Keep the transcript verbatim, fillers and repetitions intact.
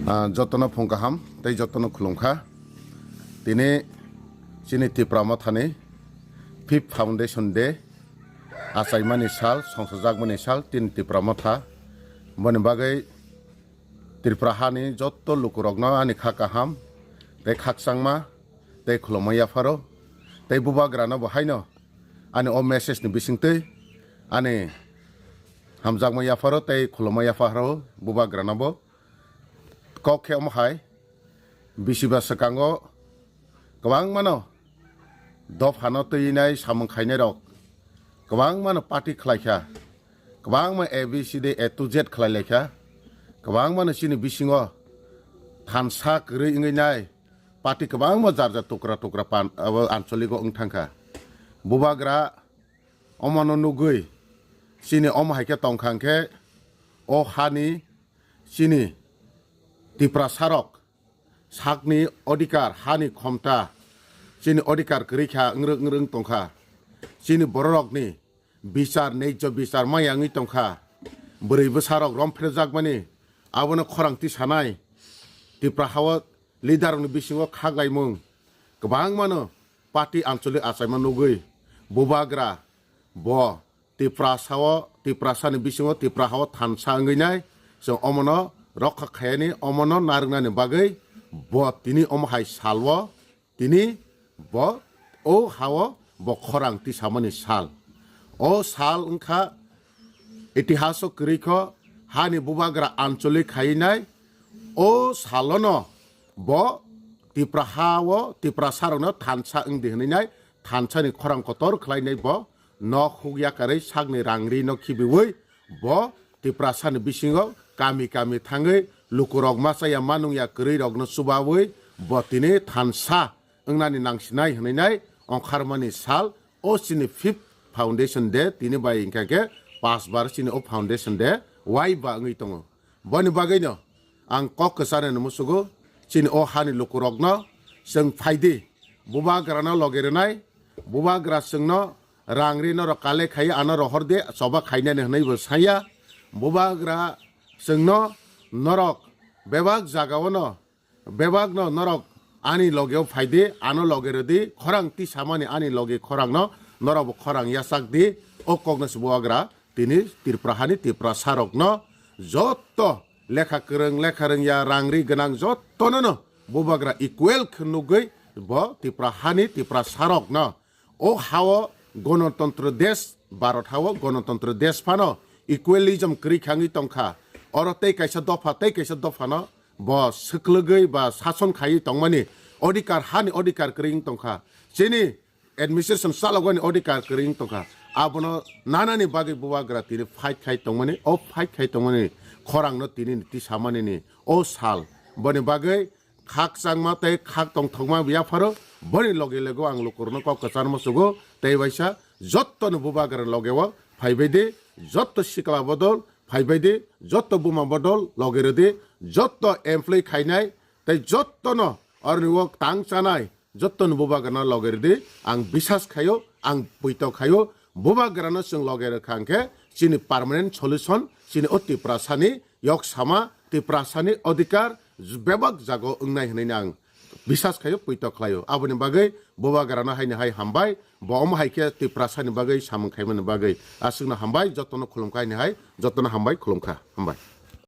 Ah, jotono phung kaham tei jotono khulumkha. Tini chini Tipra Mothani Fifth Foundation Day, achaimani sal, songsajakmani sal, tini Tipra Motha. Boni bagwi Tripura hani joto lukurokno ani kha kaham tei khakchangma tei khulumma yapharo tei bubagrano bo haino ani o message ni bisingtwi ani hamjakma yapharo tei khulumma yapharo bubagrano bo. Kok khe omo hai bisi ba swkango kwbangmano dophano twinai samung khainairok kwbangmano party khlaikha, kwbangma A B C D A to Z khlai laikha, kwbangmano chini bisingo thansa kwrwi wngwi nai party kwbangma jar jar tukra tukra pan abo ancholigo wng thangkha. Bubagra omono nugwi chini omo hai khe tongkha hwnkhe o hani chini Tiprasarok sakni odhikar, hani khomta, chini odhikar kwrwi kha, wngrwk wngrwk tongkha. Chini bororokni bichar, neijjo bichar maya wngwi tongkha. Bwrwi bwsarok romphrejakmani abono khorang tisanai. Tipra hao leaderrokni bisingo khaklaimung kwbangmano party ancholic achaima nugwi bubagra bo Tiprasao, Tiprasani bisingo Tipra hao thansa wngwi nai. Chwng omono rokha khayani, omono narwknani bagwi bo tini omo hai salwo, tini bo o hao bo khorang tisamani sal. O sal wngkha itihaso kwrwi kho hani bubagra ancholic khaywi nai. O salono bo Tipra hao Tiprasarokno thansa wng di hwnwi nai, thansani khorang kotor khlainai bo. Nok huk yakarwi sakni rang rino khibiwi bo Tiprasani bisingo kami kami thangwi lukurok machaya manungya kwrwirokno chubawi bo tini thansa wngnani nangsinai hwnwi nai ongkharmani sal. O chini Fifth Foundation Day tini bai hwnkha khe pash bar chini o Foundation Day wai ba wngwi tongo. Boni bagwino ang kok kwcharnani musugo chini o hani lukurokno chwng phaidi, bubagrano logi rwnai, bubagra chwngno rang ri norok kale khai ano rohor de choba khainani hwnwi bo saya. Bubagra chwngno norok bebak jagao no, bebak no norok ani logeo phaidi, ano logi rwdi, khorang tisamani ani logi khorangno norok bo khorang yachak di. O kokno se bubagra tini Tripura hani Tiprasarokno jotto lekha kwrwng, lekha rwngya, rang ri gwnang jottono no bubagra equal khe nugwi bo Tripura hani Tiprasarokno o hao Ganatantro desh, Bharat hao Ganatantro desh phano equalism kwrwi khangwi tongkha. Oro tei kaisa dopha, tei kaisa dophano bo swklwgwi ba sason khaiwi tongmani odhikar, hani odhikar kwrwi wng tongkha. Chini administration chalokmani odhikar kwrwi wng tongkha. Abono nanani bagwi bubagra tini fight khai tongmani, o fight khai tongmani khorangno tini tisamanini o sal. Boni bagwi khakchangma tei khak tongthokma yapharo boni loge logo ang lukurokno kok kwcharma sugo. Tei waisa jottono bubagra logeo phaibai di, jotto sikla bodol phaibai di, jotto buma bodol loge rwdi, jotto employee khainai tei jottono oroni o tang chanai jottono bubagrano loge rwdi. Ang bisas khaio, ang puito khaio, bubagrano chwng loge rwkha hwnkhe chini permanent solution, chini o Tiprasani yok sama, Tiprasani odhikar bebak jago wngnai hwnwi ang bisas khaio, puito khlaio. Aboni bagwi bubagrano haini hai hambai, bo omo hai khe Tiprasani bagwi samung khaimani bagwi. Aswkno hambai, jotono khulumkha haini hai, jotono hambai, khulumkha, hambai.